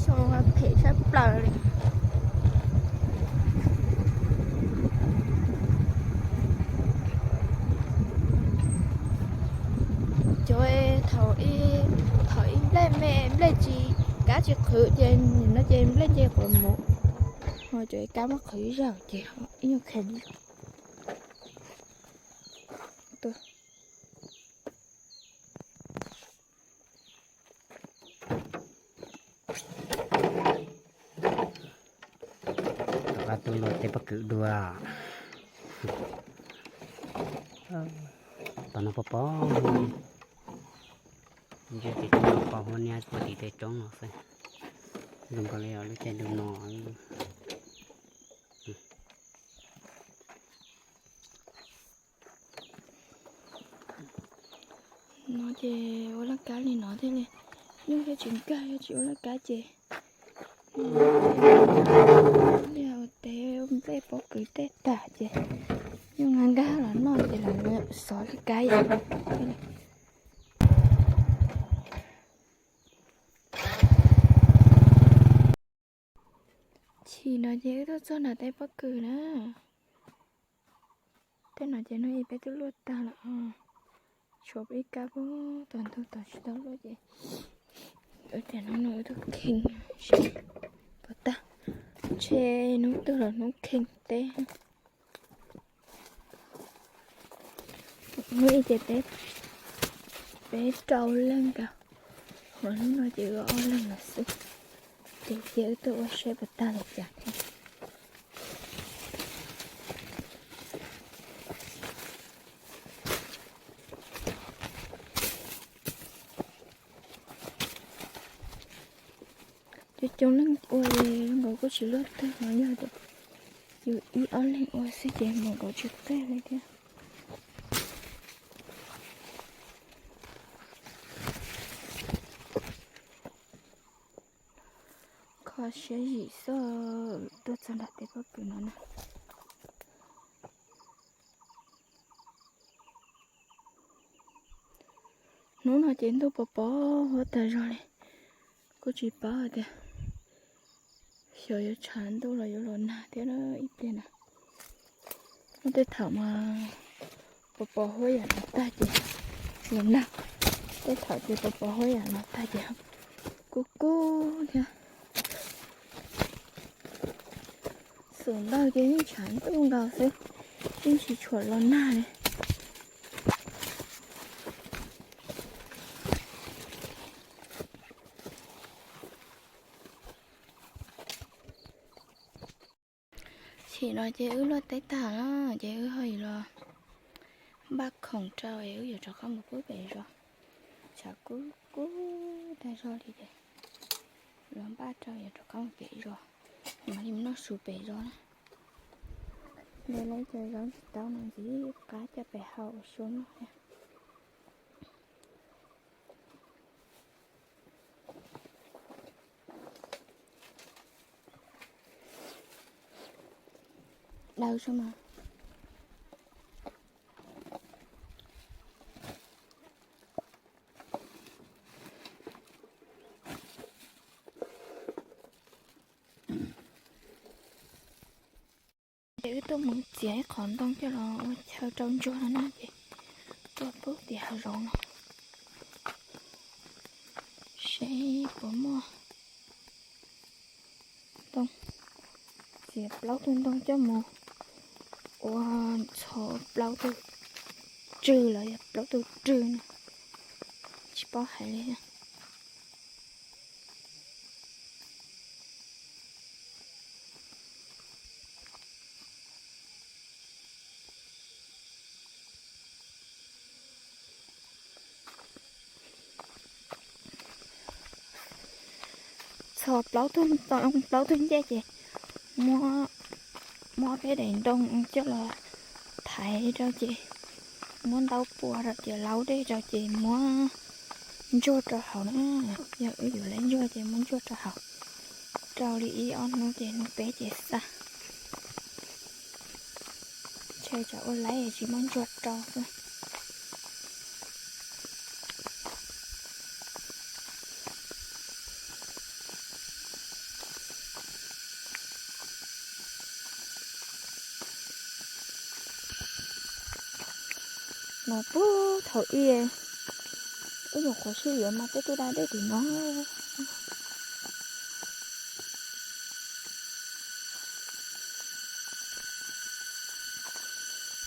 Phem sab plaws li. Cov thaum ib, thaum ib nplej me nplej tsis, kab tsis qhwv ces nim no ces nplej nce quav mus, ho cov kab muab qhwv ib zaug ces ib nyuag khev li. Rov qab tuaj luaj teb pob kws dua. Pos no pos pos, ntshe ces pos pos huab niab puag tim tej roob no xwb. Zoo nkaus li lub caij ntuj no. No ces ua laj kab li no thiaj li, nyuj thiaj tsis nkag, yog tsis ua laj kab ces li ua teb nplej pob kws tej tag ces nyuj nkag nkag los noj ces lawv xov laj kab yom. Chim no ces wb tuaj txog nram teb pob kws na. Tej no ces hnub ib peb twb luaj tag lawm. Tshuav ib kab puag tom ntug tod tsis tau luaj ces wb tias hnub no wb tuaj kheej seb puas tag, ntshe hnub twg los hnub kheej teb. Hnub ib ces peb, peb rau leej nkaus, ho hnub no ces wb ob leeg lawm xwb. Ces cia wb tuaj ua seb puas tag li cas thiab. Cov coob leej ua es nkaus kuj tsis luaj twg, ho yog tias yus ib ob leeg ua xwb ces nkaus kuj tsis qij li thiab. Kho siab zim xwb, tuaj txog nram teb pob kws no na. Hnub no ces ntuj pos pos huab tag zog li, kuj tsis paub hais tias xyov yuav tshav ntuj los yuav los nag thiab ib pliag na. Muaj tej thaum mas pos pos huab yam no tag ces los nag, tej thaum ces pos pos huab yam no tag ces kub kub thiab. Xum ntau ces yeej tshav ntuj nkaus xwb, yeej tsis tshua los nag li. Chim no ces wb luaj teb tag na, ces wb ho yuav los npaj khoom rau es wb yuav rov qab mus pub pem zos. Tshav kub kub tag zog li ces los npaj rau yuav rov qab mus pem zos, mam li mus noj su pem zos na. Nte lawv cov zaub ntsis taub no ntxiv qab coj pem hau ua su noj thiab. Daws sub mas. Ces wb tuaj mus txiav ib qhov ntoo coj los ua chaw rau ntsuag no na, ces tuaj pub tim hav zoov no seb puas muaj ntoo. Txiav plaub tug ntoo coj mus ua txhov plaub tug rwg los yog plaub tug rwg no, tsis paub hais li. Txhos plaub tug, plaub tug ncej ces muab, muab peb daim ntoo coj los thaiv rau ces muab ntaub pua rau ces laub dej rau ces muab ntsuag rau hauv na. Yog wb yuav lawv ntsuag ces muab ntsuag rau hauv, rau li ib ob hnub ces hnub peb ces xa. Ntshe tsam ua laib tsis muab ntsuag rau xwb. Mas puag thaum ub, wb nyuam qhuav sib yuav mas tej tug da dej tim no.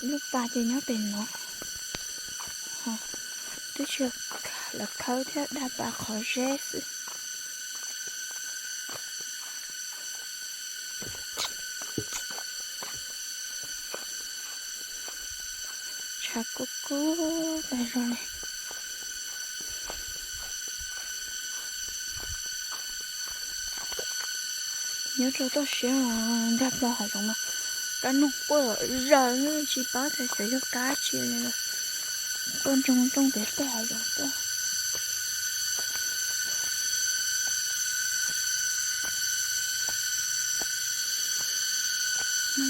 Lub pas ces nyob pem no, twb tsis los khawb thiab, da pas qhov zeb xwb. Tshav kub kub tas zog li. Nyob rau toj siab nkag plaws hav zoov no, kab noog quaj zom zaws, tsis paub tias xyov yog kab tsi li, quaj ntsoog ntsoog pem tej hav zoov tuaj.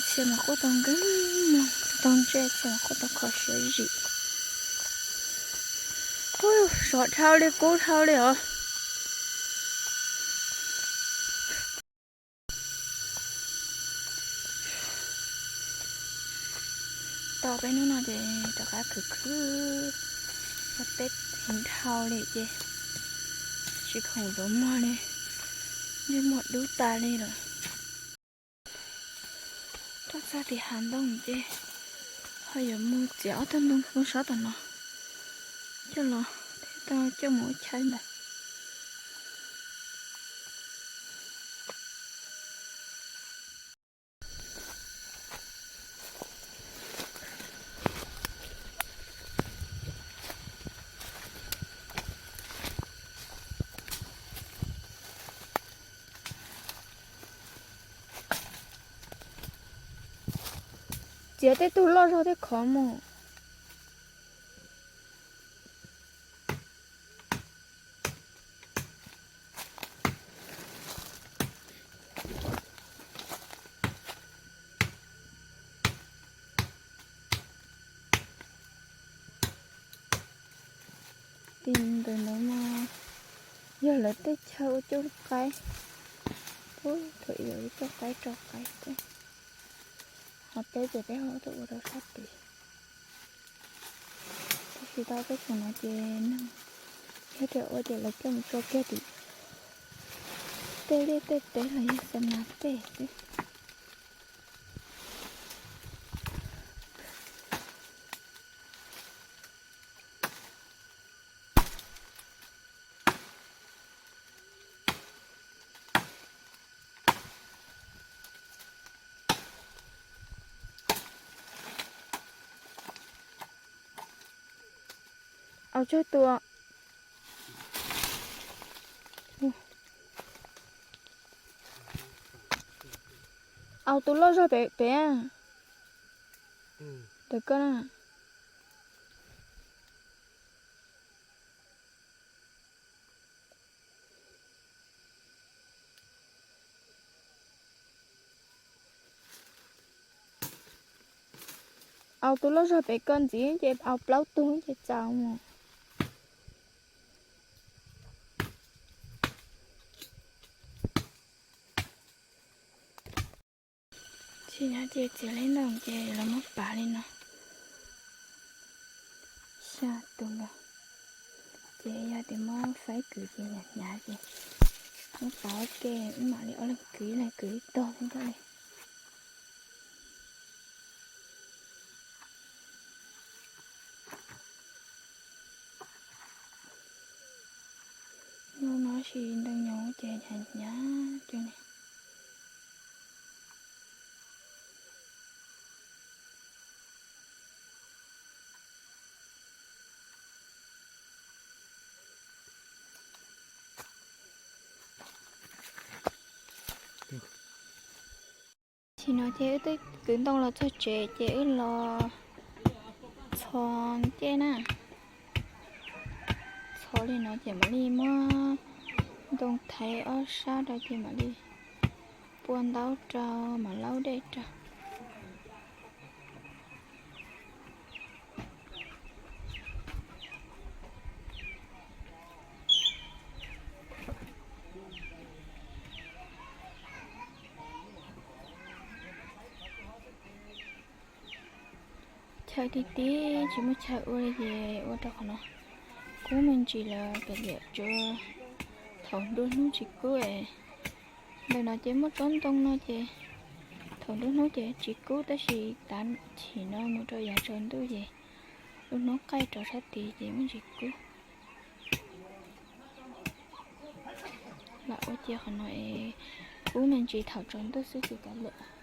Txhia mas quaj tau nkees mloog, tau ntsej txhia mas quaj tau kho siab zim. Ub, sov dhau li kub dhau li os. Tau peb hnub no ces rov qab khwv khwb, peb heev dhau li ces tsis khoom ntxuav muag li, ntsej muag dub tas li lawm. Tuaj txog tim hav ntoo ces ho yuav mus txiav ob tug ntoo poob sab tom no coj los, thiab tau coj mus ua chaw ntawd. Txiav tej tug loj zog thiab khov mus. Tim ntawm no mas yog lawv tej chaw ua coj qaib, thaum ub lawv coj qaib rau qaib tej, ho peb ces peb ho tuaj ua rau sab tid. Tab sis tau peb xeem no ces neeg yog tias ua ces lawv coj mus tso kiag tim tej liaj tej teb los yog xa nas tej xwb. Au tsawg tus? Au tus loj zog pem pem, ntawm koj na. Au tus loj zog pem koj ntxiv ces au plaub tug ces txaus mus. Tsis nyob ces txiav li ntawm ces los muab pav li no. Xya tus ntawd. Ces yog tias muab faib kwv ces hnyav hnyav ces muab pav ua ke, wb mam li ob leeg kwv ib leeg kwv ib tog thiab ntag li. Hnub no sis ntoo nyoos ces hnyav hnyav cuag li. Tam sim no ces wb twb kwv ntoo los txog tsev ces wb los txhos ncej na. Txhos li no ces mam li muab ntoo thaiv ob sab rau ces mam li pua ntaub rau, mam laub dej rau. Chaw ti ti tsis muaj chaw ua li ces ua rau qhov no kub me ntsis lawm kav liam tsuav thaum nruab hnub tsis kub. Ntawm no ces muaj tsob ntoo no ces thaum nruab hnub ces tsis kub tab sis tav chim no mus rau yav tsaus ntuj ces lub hnub qaij rov sab tid ces me ntsis kub. Lam ua cia qhov no es kub me ntsis thaum tsaus ntuj xwb ces kav liam.